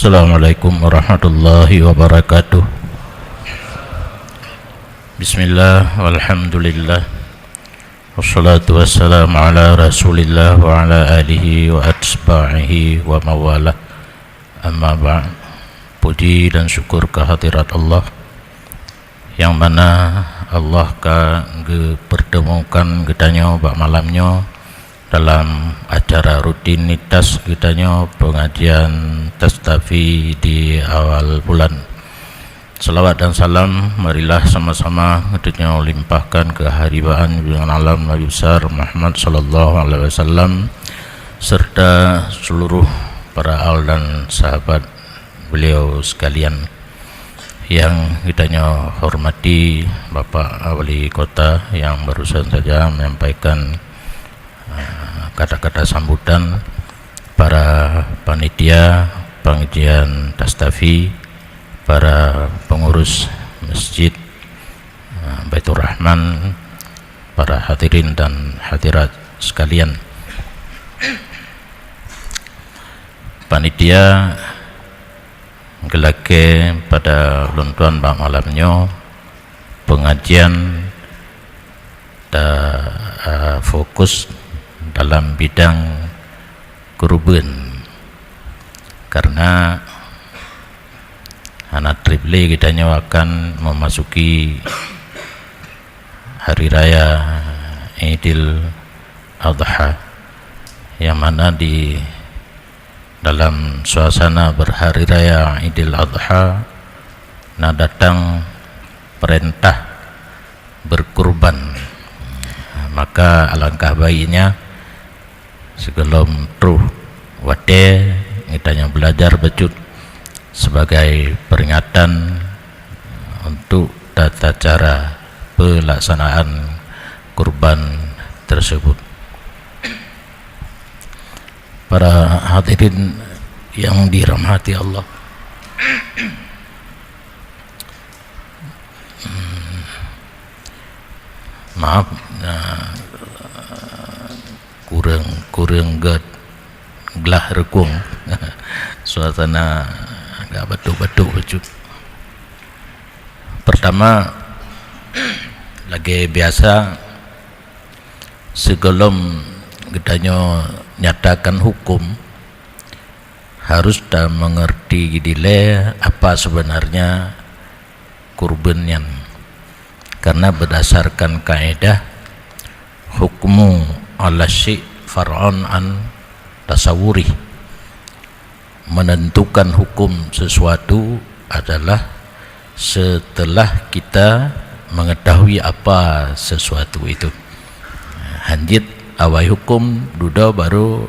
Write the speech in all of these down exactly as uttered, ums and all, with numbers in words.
Assalamualaikum warahmatullahi wabarakatuh. Bismillah, walhamdulillah. Wassalatu wassalamu ala Rasulillah wa ala alihi wa atba'ihi wa mawalah. Amma ba'd. Puji dan syukur kehadirat Allah, nyang mana Allah ka geupeurteumukan geutanyoe bak malam nyoe dalam acara rutinitas geutanyoe, pengajian Tastafi di awal bulan. Salawat dan salam marilah sama-sama geutanyoe limpahkan keu haribaan junjungan alam Nabi besar Muhammad sallallahu alaihi wasallam serta seluruh para al dan sahabat beliau sekalian. Yang geutanyoe hormati Bapak Wali Kota yang barusan saja menyampaikan, ah, kata-kata sambutan, para panitia pengajian Tastafi, para pengurus masjid, ah, Baitur Rahman, para hadirin dan hadirat sekalian. Panitia geulakée pada ulôn tuan bak malam nyoe, pengajian ta, eh, fokus dalam bidang keureubeuen, karena hana treb lé geutanyoe akan memasuki hari raya Idul Adha, yang mana di dalam suasana berhari raya Idul Adha na datang perintah berkurban. Maka alangkah baiknya sigohlom troh watée geutanyoe belajar bacut sebagai peringatan untuk tata cara pelaksanaan kurban tersebut. Para hadirin yang dirahmati Allah, maaf, nah, kureueng, kureueng gét glah reukong. Suasana agak batuk-batuk bacut. Pertama, lagée biasa, sigohlom geutanyoe nyatakan huköm, harus ta mengerti dilée apa sebenarnya kurban nyan. Karena berdasarkan kaedah, hukmu ala syai' far'un an tasawwurih, menentukan hukum sesuatu adalah setelah kita mengetahui apa sesuatu itu. Hanjeuet awai hukum dudoe baru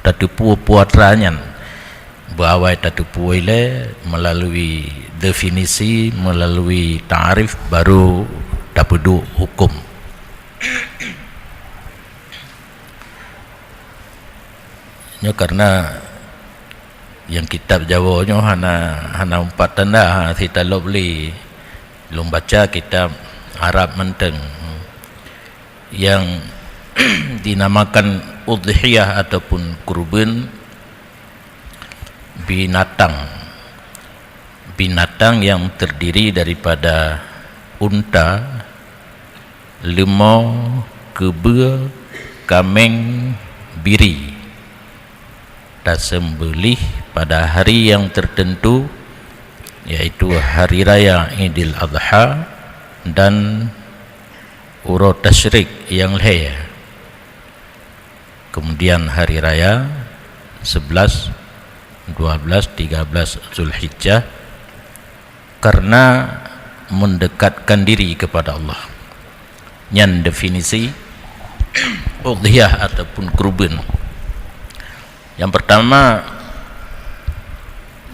tateupeue peue atra nyan. Beuawai tateupeue ilée meulalu definisi, meulalu takrif, baru tapeuduek huköm. Nyoe karena nyang kitab Jawoe nyoe hana, hana umpat tanda, ha, sitalop lé. Lôn baca kitab Arab mantong. Nyang dinamakan udhiyah ataupun kurban, binatang. Binatang yang terdiri daripada unta, leumo, keubeue, kaméng, biri, taseumbeuléh pada hari yang tertentu, yaitu Hari Raya Idul Adha dan Uroe Tasyrik nyang lhée. Kemudian hari raya sebelas, dua belas, tiga belas Zulhijjah, karena mendekatkan diri kepada Allah. Nyan definisi udhiyah ataupun kurban. Yang pertama,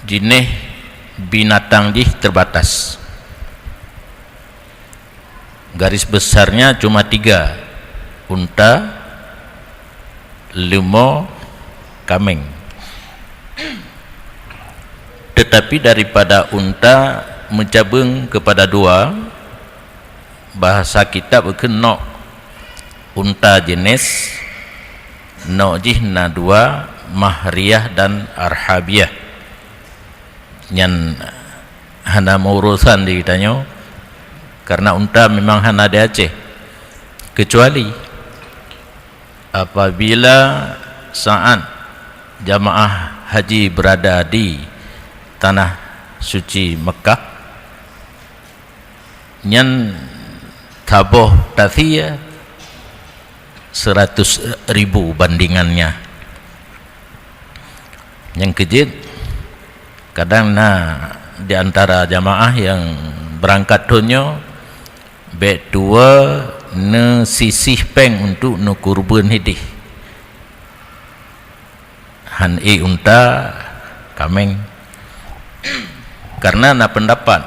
jeuneh binatang jih terbatas. Garis besarnya cuma tiga, unta, leumo, kaméng. Tetapi daripada unta meucabeueng kepada dua, bahasa kitab kheun nok unta jeuneh, nok jih na dua, mahriyah dan arhabiyah. Nyan hana meuurusan di tanyoe, karena unta memang hana di Aceh, kecuali apabila saat jamaah haji berada di tanah suci Mekah, nyan saboh tasie seratus ribu bandingannya. Nyang keujeuet, kadang na di antara jamaah nyang beurangkat thon nyoe bék tuwoe neusisih péng untuk neukurban hidih. Han ék unta, kaméng. Karena na peundapat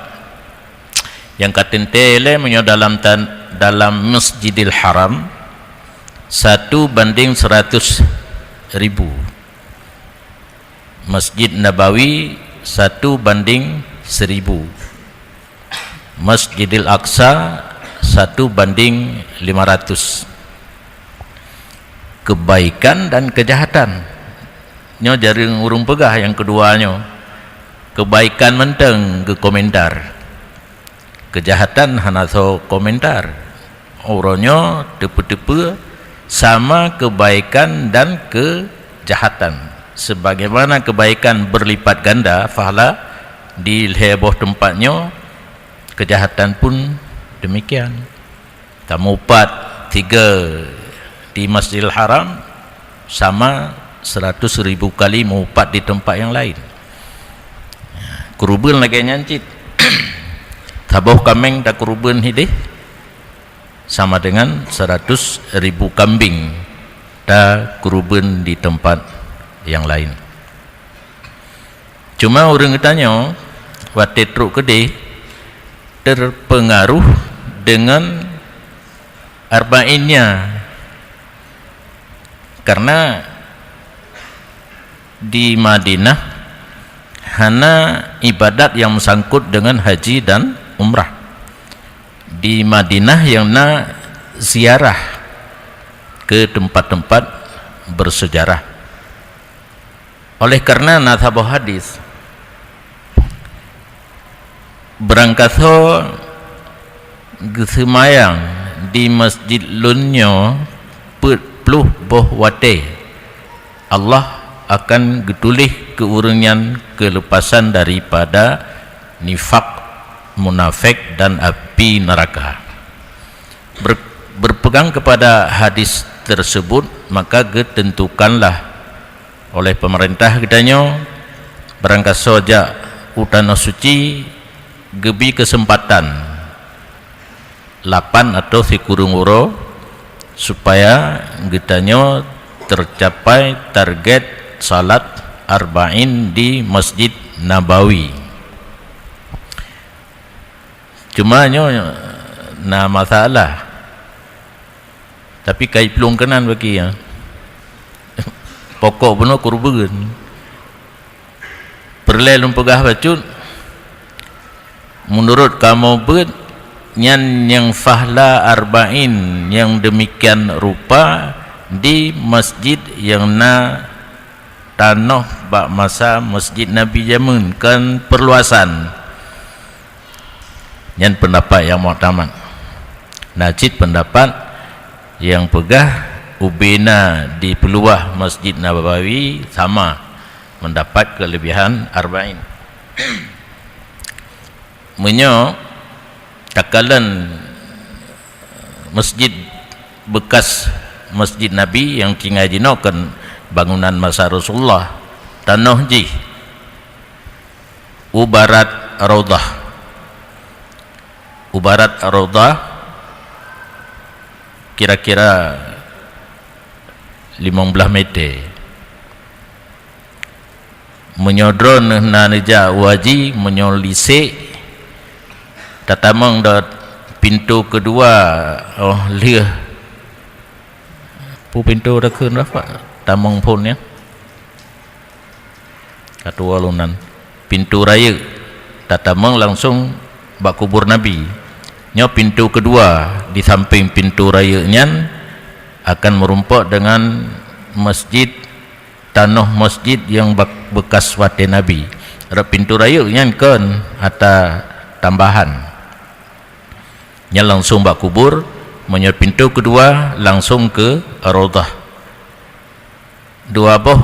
nyang ka teuntée lé meunyoe dalam tan-, dalam Masjidil Haram, satu banding seratus ribu. Masjid Nabawi, satu banding seribu. Masjidil Aqsa, satu banding lima ratus. Kebaikan dan kejahatan. Nyoe jareueng ureuëng peugah nyang keudua nyoe. Kebaikan mantong geukomentar. Kejahatan hana soe komentar. Uroe nyoe teupeu-teupeu sama kebaikan dan kejahatan. Sebagaimana kebaikan berlipat ganda pahala di lhée boh teumpat nyoe, kejahatan pun demikian. Tameuupat tiga di Masjidil Haram sama seratus ribu kali meuupat di teumpat nyang laén. Kureubeuen lagée nyan cit. Saboh kaméng takureubeuen hideh sama dengan seratus ribu kambing takureubeuen di teumpat nyang laén. Cuma ureuëng geutanyoe watée trok keudeh teupeungaruh deungon Arba'in nyan, karena di Madinah hana ibadat nyang meusangkot deungon haji dan umrah. Di Madinah nyang na ziarah ke tempat-tempat bersejarah. Oleh karena na saboh hadis, beurangkasoe geuseumayang di masjid lôn nyoe peuet ploh boh watée, Allah akan geutuléh keu ureuëng nyan keuleupasan daripada nifak, munafék, dan api neuraka. Ber-, berpegang kepada hadis tersebut, maka geuteuntukanlah oleh peumeurintah geutanyoe, beurangkasoe jak u Tanoh Suci geubi keuseumpatan lapan atau sikureueng uroe, supaya geutanyoe teucapai target salat Arba'in di Masjid Nabawi. Cuma nyoe na masalah. Tapi kai plueng keunan bagi, ya. Pokok bunoe kureubeuen. Peureulée lôn peugah bacut, meunurot kamoe beuet, nyan nyang fahla Arba'in nyang deumikian rupa di masjid nyang na tanoh bak masa Masjid Nabi jameun, kon peurluasan. Nyan peundapat nyang muktamad. Na cit peundapat nyang peugah ubena dipeuluah Masjid Nabawi sama, meudapat keuleubehan Arba'in. Meunyoe takalon masjid beukas Masjid Nabi nyang tinggai jinoe kon bangunan masa Rasulullah, tanoh jih u barat Raudhah. U barat Raudhah kira-kira limong blaih meter. Meunyoe droeneuh na neujak u haji, meunyoe lisek, tatamong dot pintoe keudua, oh, lheueh. Peue pintoe takheun rafa? Tamong phon nyan. Ka tuwoe lôn nan. Pintoe rayeuk. Tatamong langsong bak kubur Nabi. Nyoe pintoe keudua, di sampéng pintoe rayeuk nyan akan meurumpok deungon masjid, tanoh masjid nyang bak-, beukas watée Nabi. Rot pintoe rayeuk nyan kon ata tambahan. Nyan langsung bak kubur, meunyoe pintoe keudua langsung keu raudhah. Dua boh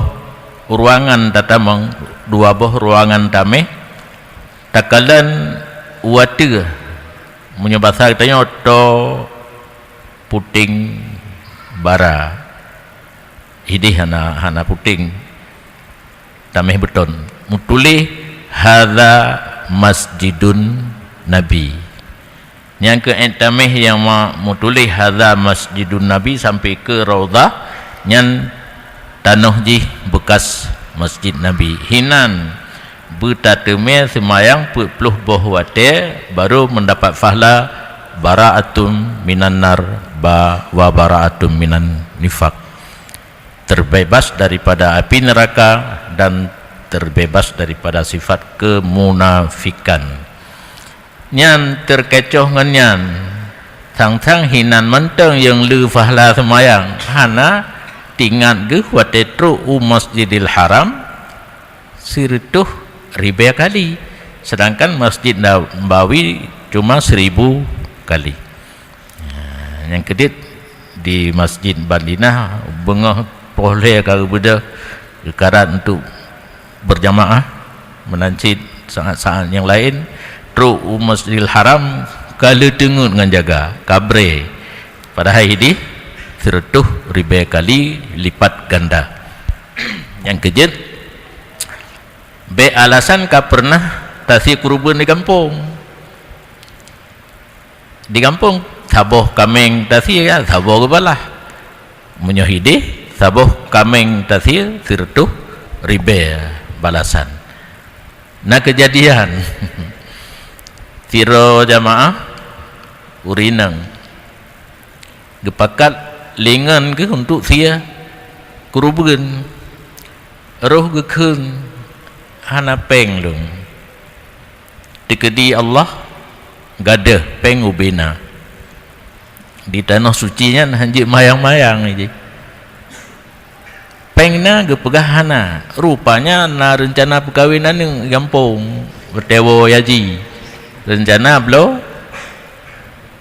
ruangan tatamong, dua boh ruangan taméh, takalon u ateueh. Meunyoe basa geutanyoe toe puténg bara. Idéh hana, hana puténg. Taméh beuton. Meutuléh, "Hadza masjidun Nabi." Nyang keu ék taméh nyang ma-, meutuléh, "Hadza masjidun Nabi" sampai keu raudhah, nyan tanoh jih beukas Masjid Nabi. Hinan beutateumé seumayang peuet ploh boh watée, barô meundapat pahala bara'atun minan nar ba-, wa bara'atun minan nifaq. Terbebas daripada api neraka dan terbebas daripada sifat kemunafikan. Nyan teukecoh ngon nyan, sang-sang hinan mantong nyang le pahala seumayang, hana teuingat geuh watée trok u Masjidil Haram sireutôh ribée kali, sedangkan Masjid Nabawi cuma seribu kali. Ha, nyang keudit di Masjid Madinah, beungoh poh lhée ka geubeudôh, geukarat untuk berjamaah, meunan cit saat-saat nyang laén, trok u Masjidil Haram ka le teungeut ngon jaga, ka brée. Padahai idéh sireutôh ribée kali lipat ganda. Nyang keujeuet, bék alasan ka peureunah tasie keureubeuen di gampông. Di gampông, saboh kaméng tasie, ya, saboh geubalah. Meunyoe idéh, saboh kaméng tasie, sireutôh ribée balasan. Na keujadian, sidroe jamaah ureueng inong geupakat lingon geuh untuk sie keureubeuen. Roh geukheun, "Hana péng lôn." Teukeudi Allah gadôh péng ubé na. Di tanoh suci nyan hanjeuet mayang-mayang jih. Péng na geupeugah hana. Rupanya na reuncana peukawen aneuk gampông, watée woe haji. Reuncana bloe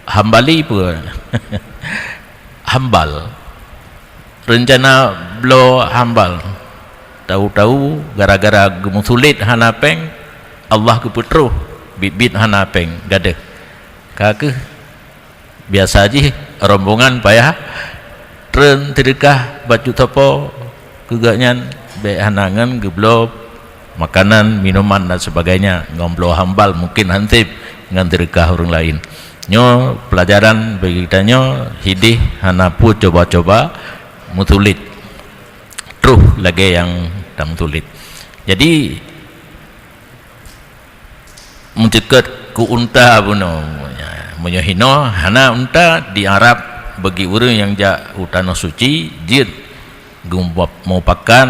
hambali peue? Hambal. Reuncana bloe hambal. Tahu-tahu gara-gara geumeusulet hana péng, Allah geupeutroh biet-biet hana péng gadôh. Ka kheueh biasa jih rombongan payah treun seudeukah bacut sopo keu gobnyan, bék hana ngon geubloe makanan, minuman dan sebagainya, ngon bloe hambal mungkin han sép ngon seudeukah ureueng laén. Nyoe peulajaran bagi geutanyoe, idéh hana peue cuba-cuba meusulet. Troh lagée nyang tameusulet. Jadi, meuceukeut keu unta bunoe. Meunyoe hinoe hana unta, di Arab bagi ureueng nyang jak u tanoh suci, jeuet geumupakat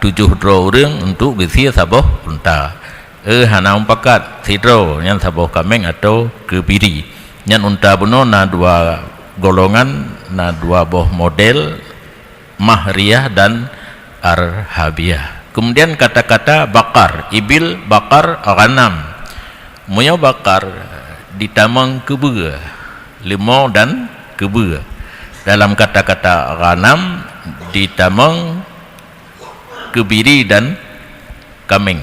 tujoh droe ureueng untuk geusie saboh unta. Eh, hana mupakat, sidroe nyan saboh kaméng atau keubiri. Nyan unta bunoe na dua golongan, na dua boh model, Mahriyah dan Arhabiyah. Kemudian kata-kata bakar, ibil, bakar, ghanam. Meunyoe bakar ditamong keubeue, leumo dan keubeue. Dalam kata-kata ghanam ditamong keubiri dan kaméng.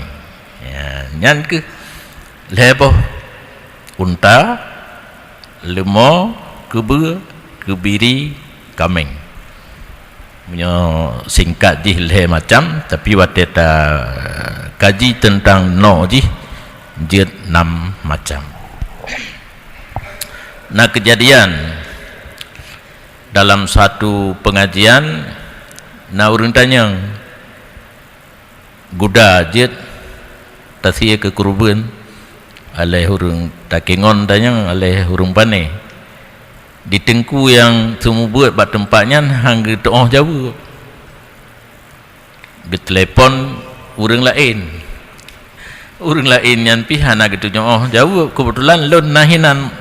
Ya, nyan kheueh lhée boh unta, leumo, keubeue, keubiri, kaméng. Meunyoe singkat jih lhée macam, tapi watée takaji teuntang noe jih jeuet nam macam. Na keujadian dalam satu peungajian, na ureueng tanyong, guda jeuet tasie keu keureubeuen, aléh ureueng takengon tanyong, aléh ureueng pané. Di teungku nyang seumeubeuet bak teumpat nyan han geutu'oh jaweueb. Geutelepon ureueng laén. Ureueng laén nyan pih hana geutu'oh jaweueb. Keubeutulan lôn na hinan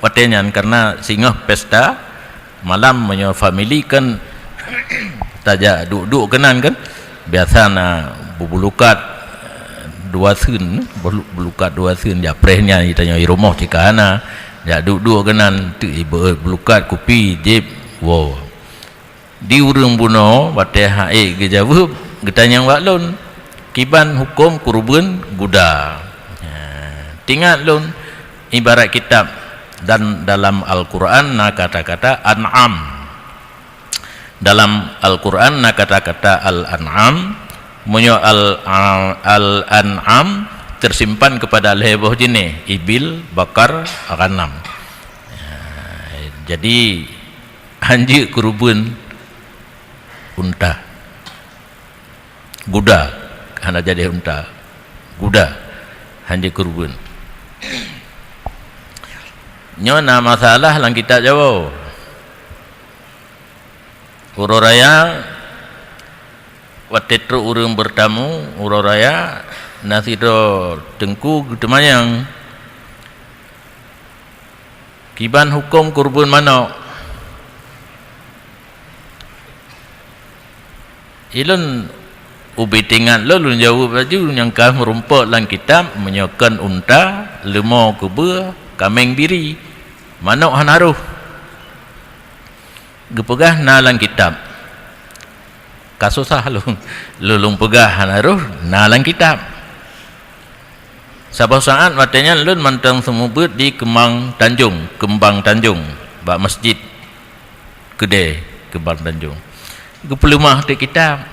watée nyan, kareuna singoh pesta malam, meunyoe famili kan tajak duek-duek keunan kan, biasa na beubulukat, dua seun, belu-, beulukat dua seun, jak preh nyan, tanyoe i rumoh cit ka hana, jak duek-duek keunan, teuk jibeuet beulukat, kupi, jieb, woe. Di ureuëng bunoe, watée han ék geujaweueb, geutanyong bak lôn, "Kiban huköm keureubeuen guda?" Ha, teuingat lôn, ibarat kitab, dan dalam Al-Quran na kata-kata an'am. Dalam Al-Quran na kata-kata al-an'am. Meunyoe al-, al-an'am teusimpan keupada lhée boh jeuneh, ibil, bakar, ghanam. Ha, jadi, hanjeuet keureubeuen unta. Guda, hana jadi unta. Guda, hanjeuet keureubeuen. Nyoe na masalah lam kitab Jawoe. Uroe raya, watée trok ureuëng beurtamu, uroe raya, na sidroe teungku geuteumanyong, "Kiban huköm keureubeuen manök?" Ilôn ubit ingat lôn, lôn jaweueb laju, nyang ka meurumpok lam kitab, meunyoe kon unta, leumo keubeue, kaméng biri, manök hana roh. Geupeugah na lam kitab. Ka susah lôn, lôn, lôn peugah hana roh, na lam kitab. Saboh saát watée nyan lôn mantong seumeubeuet di Keumbang Tanjong, Keumbang Tanjong, bak masjid keudée Keumbang Tanjong. Geupeuleumah teuk kitab.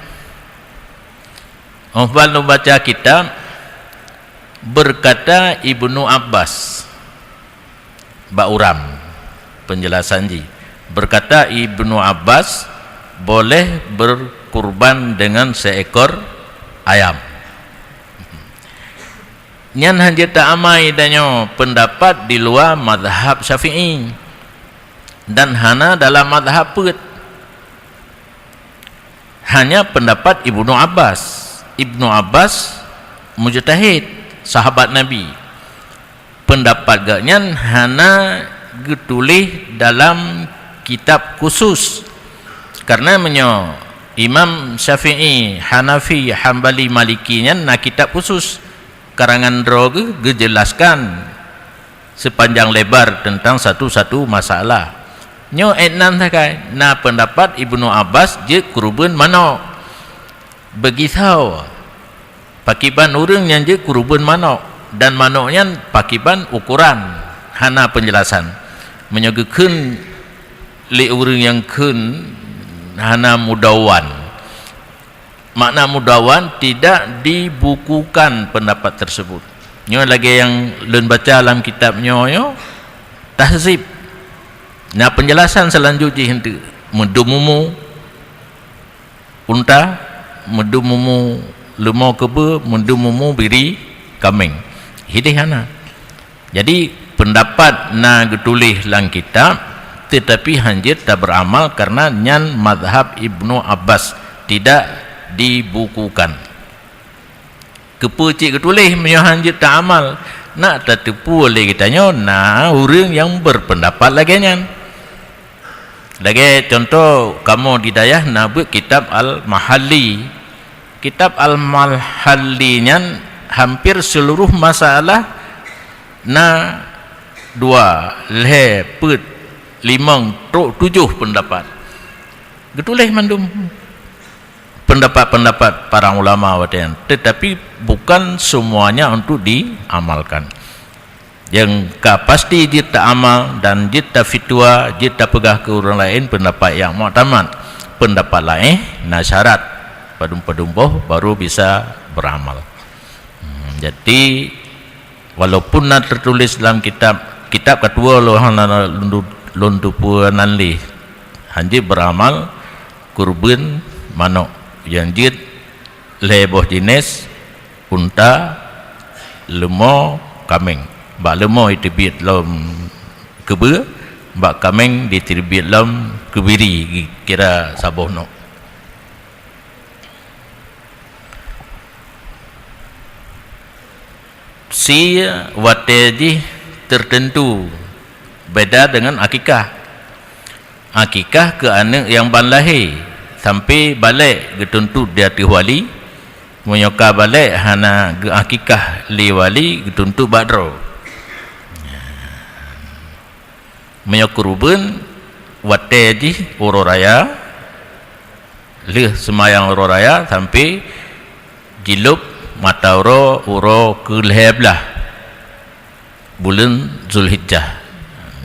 Óh ban lôn baca kitab, berkata Ibnu Abbas, bak uram, penjelasan jih. Berkata Ibnu Abbas, boleh berkurban dengan seekor ayam. Nyan hanjeuet taamai tanyoe, pendapat di luwa mazhab Syafi'i dan hana dalam mazhab peuet. Hanya pendapat Ibnu Abbas. Ibnu Abbas mujtahid, sahabat Nabi. Pendapat geuh nyan hana geutuléh dalam kitab khusus. Karena meunyoe Imam Syafi'i, Hanafi, Hambali, Maliki nyan na kitab khusus, karangan droe geuh geujelaskan sepanjang lebar teuntang satu-satu masalah. Nyoe ék nan sakai, na pendapat Ibnu Abbas jeuet keureubeuen manök. Beugisoe, pakiban ureuëng nyang jeuet keureubeuen manök, dan manök nyan pakiban ukoran, hana penjelasan. Meunyoe geukheun lé ureuëng nyang kheun hana mudawan. Makna mudawan, tidak dibukukan pendapat tersebut. Nyoe lagée nyang lôn baca lam kitab nyoe, nyoe Tahzib. Na penjelasan seulanjut jih eunteuk, meudum mumu unta, meudum mumu leumo keubeue, meudum mumu biri kaméng. Hideh hana. Jadi, pendapat na geutuléh lam kitab, teutapi hanjeuet taberamal karena nyan mazhab Ibnu Abbas, tidak dibukukan. Keupeue cit geutuléh meunyoe hanjeuet taamal? Nak tateupeue lé geutanyoe na ureuëng nyang berpendapat lagée nyan. Lagée contoh, kamoe di dayah na beuet kitab Al-Mahalli. Kitab Al-Mahalli nyan hampir seluruh masalah na dua, lhée, peuet, limong, trok tujoh pendapat. Geutuléh mandum pendapat-pendapat para ulama watée nyan, tetapi bukan semuanya untuk diamalkan. Nyang ka pasti jeuet taamal dan jeuet tafitwa, jeuet tapeugah keu ureuëng laén pendapat nyang muktamad. Pendapat laén na syarat padum-padum boh baru bisa beramal. Hmm, jadi, walaupun na teutuléh lam kitab, kitab ka tuwoe lôn hana lôn, lôn teupeue nan lé, hanjeuet beramal keureubeuen manök nyang jeuet lhée boh jeuneh, unta, leumo, kaméng. Bak leumo jiteubiet lom keubeue, bak kaméng jiteubiet lom keubiri, kira saboh nok. Si watée jih teuteuntu, beda deungon akikah. Akikah keu aneuëk nyang ban lahé, sampai balek geutuntot di ateueh wali, Meunyoe ka balek hana geuakikah lé wali, geutuntot bak droe. Meunyoe keureubeuen, watée jih uroe raya, lheueh seumayang uroe raya sampoe jilôb mata uroe, uroe keu lhée blaih buleuen Zulhijjah,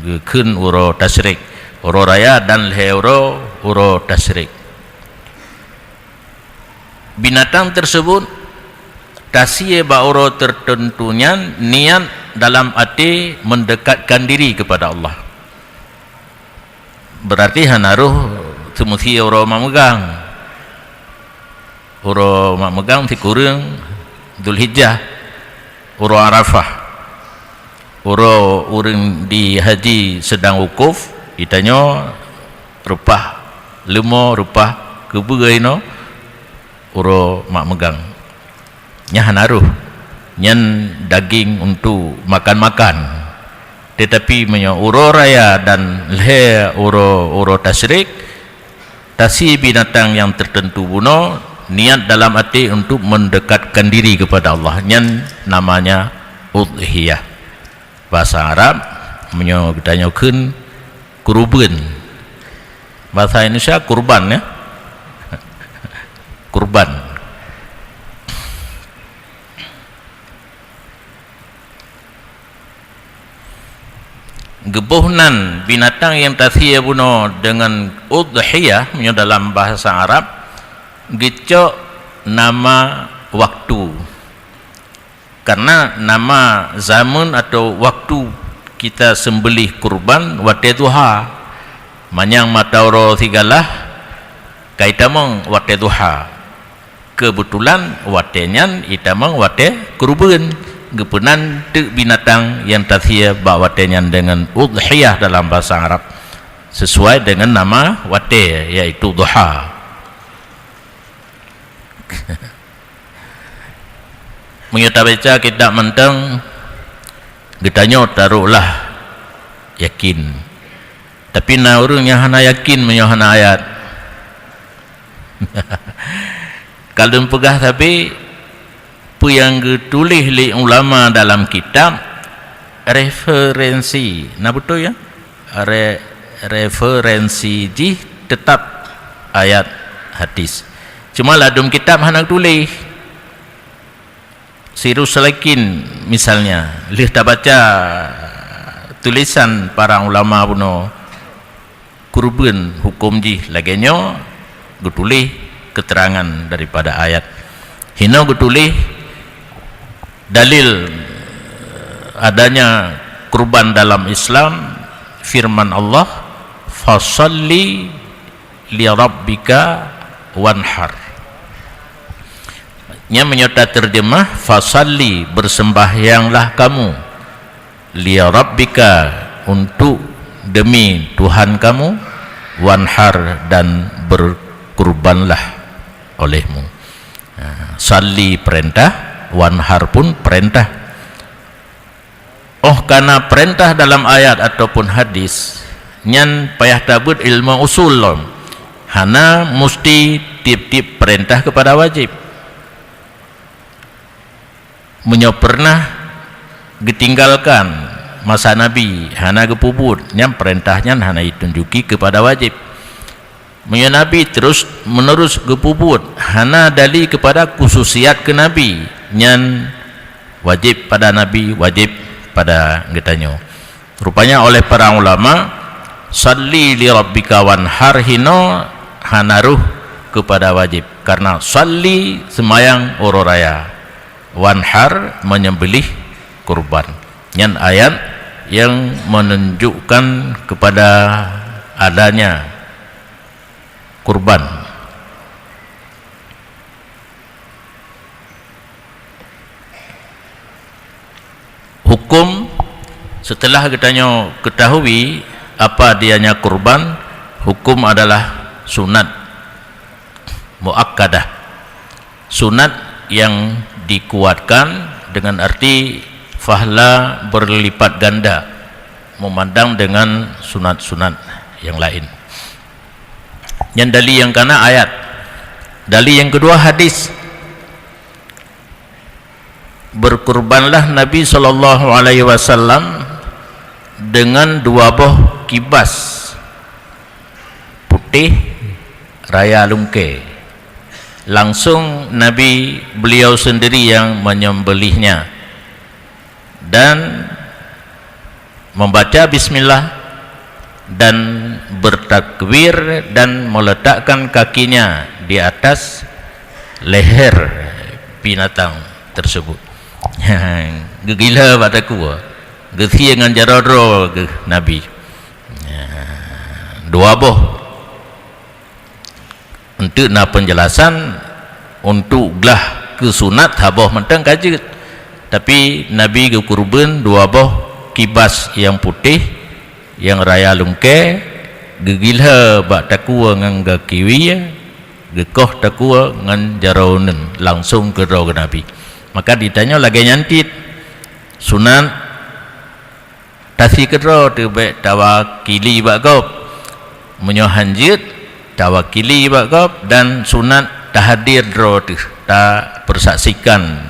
geukheun uroe tasyrik, uroe raya dan lhée uroe, uroe tasyrik. Binatang tersebut tasie bak uroe tertentu nyan niat dalam até mendekatkan diri kepada Allah. Berarti hana roh seumeusie uroe mak meugang. Uroe mak meugang sikureueng Zulhijjah, uroe Arafah. Uroe ureuëng di haji sedang wukuf, geutanyoe reupah leumo, reupah keubeue inoe uroe mak meugang. Nyan hana roh, nyan daging untuk makan-makan. Tetapi meunyoe uroe raya dan lhée uroe, uroe tasyrik, tasie binatang yang tertentu bunoe, niat dalam até untuk mendekatkan diri kepada Allah, nyan namanya udhiyah. Bahasa Arab, meunyoe geutanyoe kheun, keureubeuen. Bahasa Indonesia, kurban, ya. Kurban. Geuboh nan binatang nyang tasie bunoe deungon udhiyah, meunyoe dalam bahasa Arab, geucok nama waktu. Karena nama zaman atau waktu kita sembelih kurban watée duha. Manyang mata uroe sigalah ka itamong watée duha. Keubeutulan watée nyan itamong watée keureubeuen, geupeunan teuk binatang nyang tasie bak watée nyan deungon udhiyah dalam basa Arab, sesuai deungon nama watée, yaitu duha. Meunyoe tabaca kitab mantong, geutanyoe tarôklah yakin. Tapi na ureuëng nyang hana yakin meunyoe hana ayat. Ka lôn peugah sabe, peue nyang geutuléh lé ulama dalam kitab, referensi. Na beutôi, ya? Re-, referensi jih teutap ayat hadis. Cuma ladôm kitab hana geutuléh. Sirus Salikin misalnya, lheueh tabaca tulisan para ulama bunoe, keureubeuen huköm jih lagée nyoe, geutuléh keuteurangan daripada ayat. Hinoe geutuléh dalil adanya kurban dalam Islam, firman Allah, "Fasalli li rabbika wanhar." Nyan meunyoe tateurjeumah, "Fasalli, bersembahyanglah kamu, li rabbika, untuk demi Tuhan kamu, wanhar, dan berkurbanlah olehmu." Ha, salli perintah, wanhar pun perintah. Óh kana perintah dalam ayat ataupun hadis, nyan payah tabeuet ilmu usul lom. Hana musti tieb-tieb perintah keupada wajéb. Meunyoe peureunah geutinggalkan masa Nabi, hana geupeubuet, nyan peurintah nyan hana jitunjuki keupada wajéb. Meunyoe Nabi terus meuneurus geupeubuet, hana dali keupada khususiat keu Nabi, nyan wajéb pada Nabi, wajéb pada geutanyoe. Rupanya oleh para ulama, "Salli li rabbika wanhar" hinoe hana rhoh keupada wajéb, karena salli seumayang uroe raya, wanhar menyembelih kurban. Nyan ayat yang menunjukkan kepada adanya kurban. Hukum, setelah geutanyoe ketahui apa dianya kurban, hukum adalah sunat muakkadah. Sunat yang dikuatkan dengan arti pahala berlipat ganda memandang dengan sunat-sunat yang lain. Nyan dali nyang kana ayat. Dali nyang keudua hadis. Berkurbanlah Nabi sallallahu alaihi wasallam dengan dua boh kibas putéh raya lungkée. Langsung Nabi beliau sendiri yang menyembelihnya dan membaca bismillah dan bertakbir dan meletakkan kakinya di atas leher binatang tersebut. Geugila bak takue, geusie ngon jaroe droe geuh Nabi. Dua boh. Enteuk na penjelasan, untuk glah keu sunat saboh mantong ka jeuet. Tapi Nabi geukurban dua boh kibas nyang putéh, nyang raya lungkée, geugila bak takue ngon gaki wie, geukoh takue ngon jaroe uneuen, langsong keudroe Nabi. Maka ditanyoe lagée nyan cit, sunat tasie keudroe teuh bék tawakili bak gob. Meunyoe han jeuet, tawakili bak gob dan sunat tahadér droe teuh, tapeursaksikan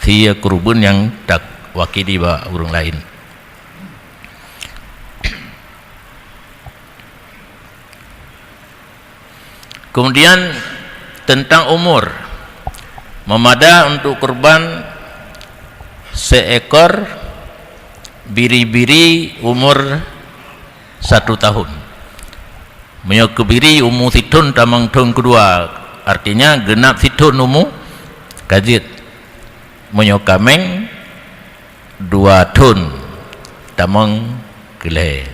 sie kurban nyang tawakili bak ureuëng laén. Kemudian tentang umur, meumada untuk kurban seekor biri-biri umur satu tahun. Meunyoe keu biri umu sithon tamong thon keudua, artinya geunap sithon umu ka jeuet. Meunyoe kaméng dua thon tamong keulhée.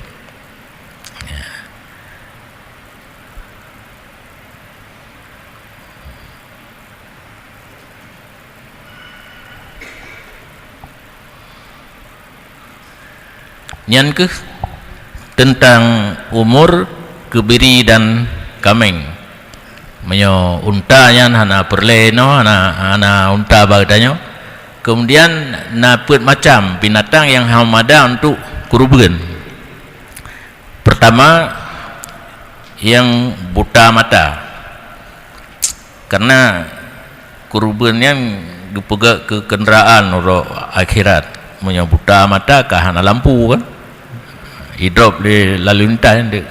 Nyan kheueh teuntang umur keu biri dan kaméng. Meunyoe unta nyan hana peureulée inoe, hana, hana unta bak geutanyoe. Keumudian na peuet macam binatang nyang hana mada untuk keureubeuen. Peurtama, nyang buta mata. Kareuna keureubeuen nyan geupeugét keu keundraan uroe akhirat. Meunyoe buta mata ka hana lampu kan? Idrop lé lalu lintas nyan deuek.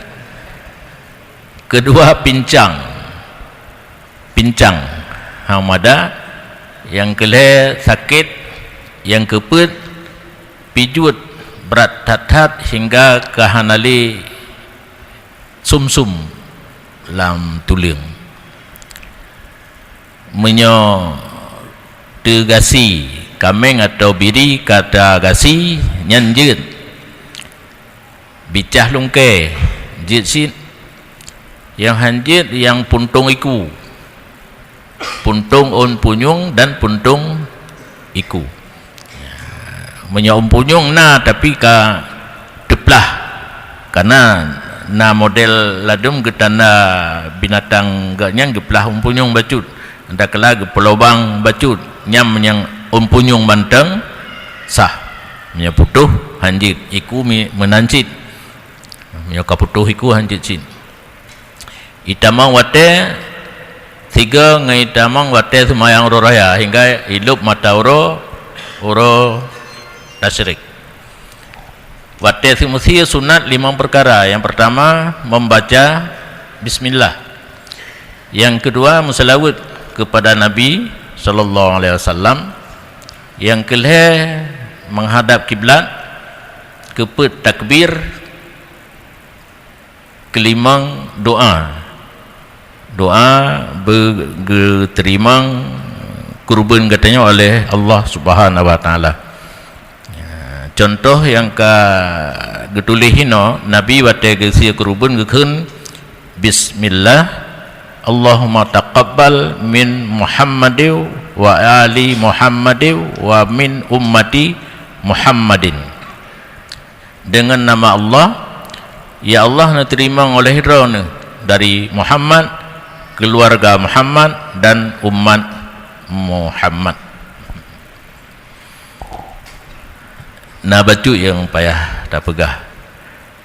Keudua, pincang. Pincang hana mada, nyang keulhée sakét, nyang keupeuet pijuet brat that-that sehingga ka hana lé sum-sum lam tuleueng. Meunyoe teugasi kaméng atawa biri ka tagasi, nyan jeuet. Bicah lungkée jeuet cit. Nyang han jeuet nyang puntông iku. Puntông ôn punyueng dan puntông iku. Meunyoe ôn punyueng na, tapi ka teuplah, kareuna na model ladôm geutanda binatang geuh nyan geuplah ôn punyueng bacut, takheun geupeulobang bacut, nyan nyang ôn punyueng mantong sah. Meunyoe putôh han jeuet, iku mi-, meunan cit. Meunyoe ka putôh iku han jeuet cit. Itamong watée sigoe ngon itamong watée seumayang uroe raya hingga ilôb mata uroe, uroe tasyrik. Watée seumeusie sunat limong peukara. Nyang peurtama, membaca bismillah. Nyang keudua, meuseulaweuet keupada Nabi sallallahu alaihi wasallam. Nyang keulhée, menghadap kiblat, keupeuet takbir, keulimong doa. Doa beugeuteurimong keureubeuen geutanyoe oleh Allah Subhanahu wa Taala. Ya, contoh nyang ka geutuléh inoe, Nabi watée geusie keureubeuen geukheun, "Bismillah, Allahumma taqabbal min Muhammadin wa ali Muhammadin wa min ummati Muhammadin." Dengan nama Allah, ya Allah, neuteurimong oleh Droeneuh dari Muhammad, keuluwarga Muhammad, dan umat Muhammad. Na bacut nyang payah tapeugah.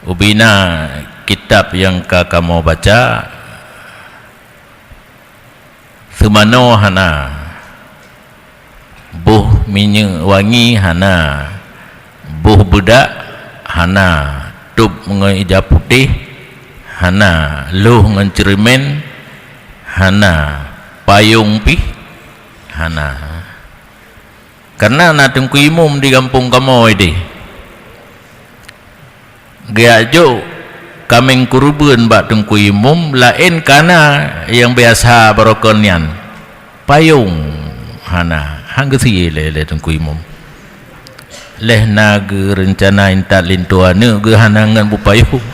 Ubena kitab nyang ka kamoe baca, seumanoe hana. Boh minyeuk wangi hana, boh beudak hana, tôb ngon ija putéh hana, lôh ngon ceureumen hana, payong pih hana. Kareuna na teungku imum di gampông kamoe deh. Geujak jok kaméng keureubeuen bak teungku imum, laén kana nyang biasa barokon nyan. Payong hana, han geusie lé, lé teungku imum. Lheuh na geureuncana intat linto aneuk geuh hana ngon beupayong.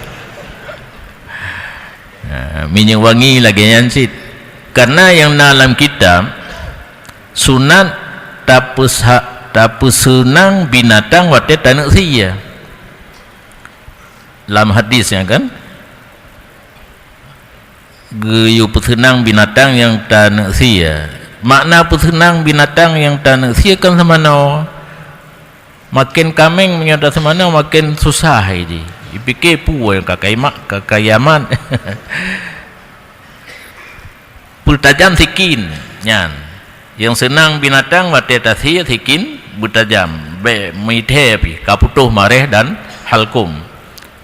Nah, minyeuk wangi lagée nyan cit. Kareuna nyang na lam kitab, sunat tapeusa-, tapeuseunang binatang watée taneuk sie. Lam hadis nyan kan, geuyue peuseunang binatang nyang taneuk sie. Makna peuseunang binatang nyang taneuk sie kan seumanoe. Maken kaméng meunyoe taseumanoe maken susah jih. Jipike peue nyang ka kiamat, ka kiamat. Peutajam sikin nyan. Nyang seunang binatang watée tasie sikin beutajam, bék meuithée pih ka putôh mareh dan halkom.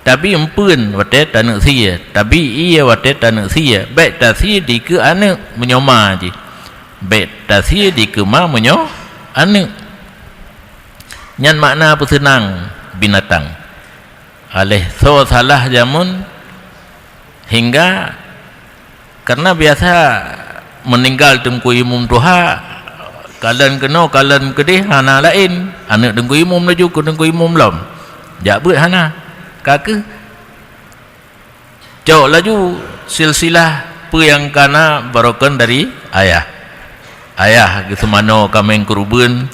Tabi eumpeuen watée taneuk sie, tabi ié watée taneuk sie, bék tasie dikeue aneuk meunyoe ma jih. Bék tasie dikeue ma meunyoe aneuk. Nyan makna peuseunang binatang. Aléh soe salah jameun hingga, kareuna biasa meuninggal teungku imum tuha, kalon keunoe kalon keudeh hana laén, aneuk teungku imum laju keu teungku imum lom. Jak beuet hana, ka kheueh cok laju silsilah peue nyang kana barokon dari ayah. Ayah geuseumanoe kaméng keureubeuen,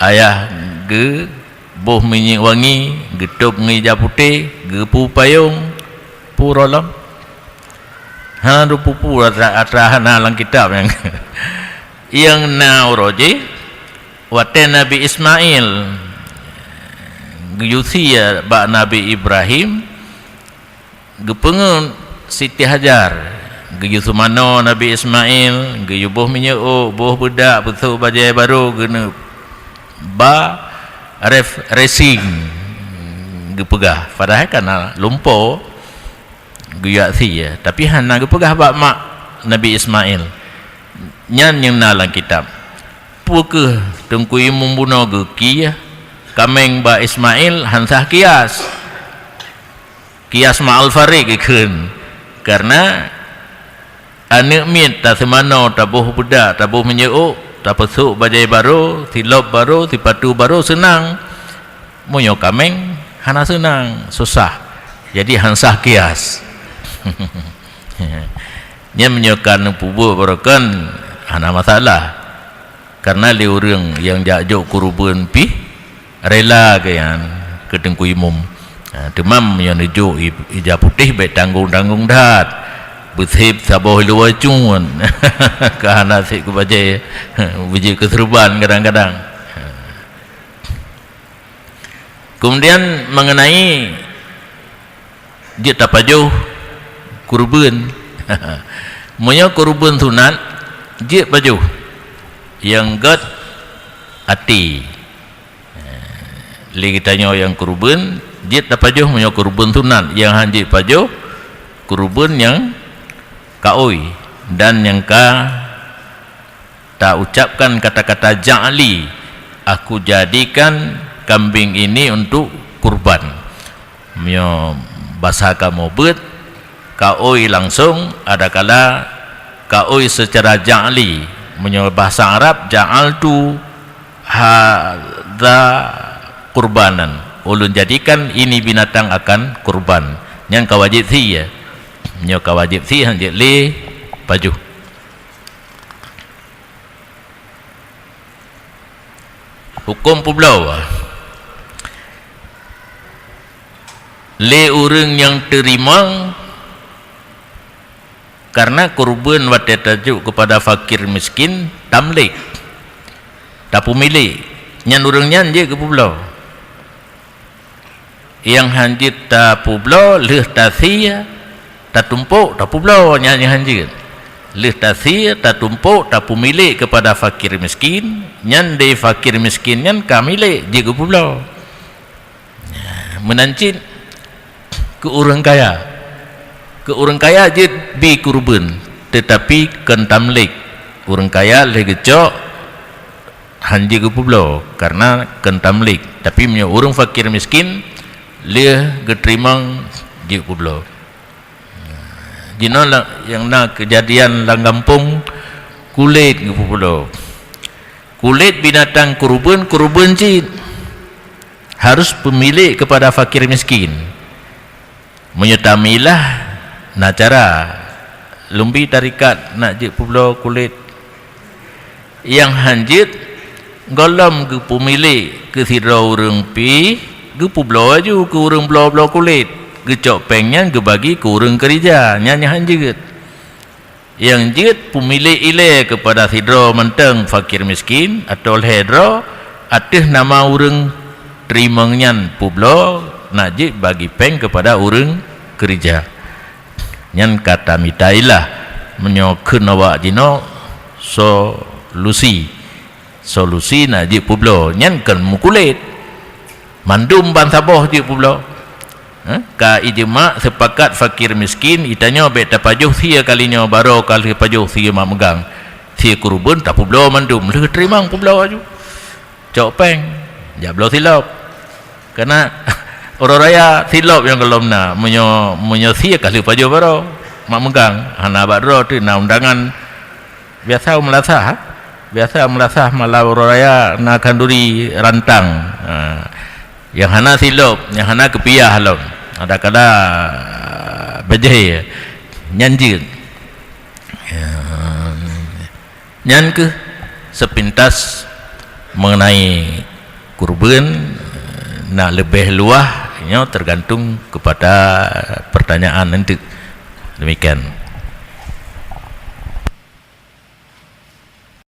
ayah geuboh minyeuk wangi, geutôb ngon ija putéh, geupeu payong, pue uroe lom. Hana teupeue-peue atra, atra hana lam kitab nyan. Nyang na uroe jih, watée Nabi Ismail geuyue sie bak Nabi Ibrahim, geupeungeut Siti Hajar, geuyue seumanoe Nabi Ismail, geuyue boh minyeuk ôk, boh beudak, peusôk bajée barô, geuneuk ba ref-, racing geupeugah. Padahai kana lumpo geuyue sie, tapi hana geupeugah bak mak Nabi Ismail. Nyan nyang na lam kitab. Peu kheueh teungku imum bunoe geukieh kaméng bak Ismail han sah kias. Kias ma'al farik geukheun. Kareuna aneuk miet taseumanoe, taboh beudak, taboh minyeuk ôk, tapeusôk bajée barô, silop barô, sipatu barô seunang. Meunyoe kaméng hana seunang, susah. Jadi han sah kias. Nyan meunyoe ka neupeubuet barokon hana masalah. Kareuna lé ureuëng nyang jak jok keureubeuen pih rela keu nyan, keu teungku imum. Ha, teuma meunyoe neujok i-, ija putéh bék tanggong-tanggong that. Beusép saboh luwa cun. Ka hana sép keu bajée, beujeuet keu seureuban kadang-kadang. Keumudian mengenai jeuet tapajoh keureubeuen. Meunyoe keureubeuen sunat, jeuet pajoh nyang gét até. Lé geutanyoe nyang keureubeuen, jeuet tapajoh meunyoe keureubeuen sunat, nyang han jeuet pajoh keureubeuen nyang kaôi dan nyang ka ta ucapkan kata-kata ja'li, "Aku jadikan kambing ini untuk kurban." Meunyoe basa kamoe beuet, kaôi langsong, adakala kaôi seucara ja'li. Meunyoe basa Arab, "Ja'altu hadza qurbanan." Ulôn jadikan ini binatang akan kurban. Nyan ka wajéb sie. Meunyoe ka wajéb sie, han jeuet lé pajoh. Hukôm peubloe. Lé ureuëng nyang teurimong, kareuna keureubeuen watée tajok keupada fakir miskin, tamlik, tapeumilék, nyan ureuëng nyan jeuet keu peubloe. Nyang han jeuet tapeubloe lheueh tasie, tatumpok, tapeubloe nyan nyang han jeuet. Lheueh tasie, tatumpok, tapeumilék keupada fakir miskin, nyan di fakir miskin nyan ka milék, jeuet geupeubloe. Meunancit keu ureuëng kaya. Keu ureuëng kaya jeuet bi keureubeuen, teutapi kon tamlik. Ureuëng kaya lheueh geucok, hanjeuet geupeubloe, kareuna kon tamlik. Tapi meunyoe ureuëng fakir miskin, lheueh geuteurimong, jeuet peubloe. Jinoe la-, nyang na keujadian lam gampông, kulét geupeubloe. Kulét binatang keureubeuen, keureubeuen cit harus peumilék keupada fakir miskin. Meunyoe tamilah, na cara. Lumbi tarikat nak jeuet peubloe kulét. Nyang hanjeuet, gohlom geupeumilék keu sidroe ureuëng pih, geupeubloe laju keu ureuëng bloe-bloe kulét, geucok péng nyan geubagi keu ureuëng keurija, nyan nyang hanjeuet. Nyang jeuet peumilék ilée keupada sidroe mantong fakir miskin atau lhée droe ateueh nama ureuëng teurimong nyan peubloe nak jeuet bagi péng keupada ureuëng keurija. Nyan ka tamita ilah meunyoe kheun awak jinoe solusi. Solusi nak jeuet peubloe, nyan kon meukulét. Mandum ban saboh jeuet peubloe. Hah? Ka ijeumak seupakat fakir miskin, itanyoe bék tapajoh sie kali nyoe, baroe ka lheueh pajoh sie mak meugang. Sie keureubeuen tapeubloe mandum, lheueh teurimong peubloe laju. Cok péng, jak bloe silop. Kareuna uroe raya silop nyang gohlom na, meunyoe, meunyoe sie ka lheueh pajoh baroe, mak meugang, hana bak droe teuh na undangan. Biasa meulasah, ha? Biasa meulasah malam uroe raya na khanduri rantang. Ha. Nyang hana silop, nyang hana keupiah lom. Ada kala bajée nyan jeuet. Ya. Nyan keuh sepintas mengenai keureubeuen, nak leubeh luwah nyoe tergantung kepada pertanyaan nanti. Demikian.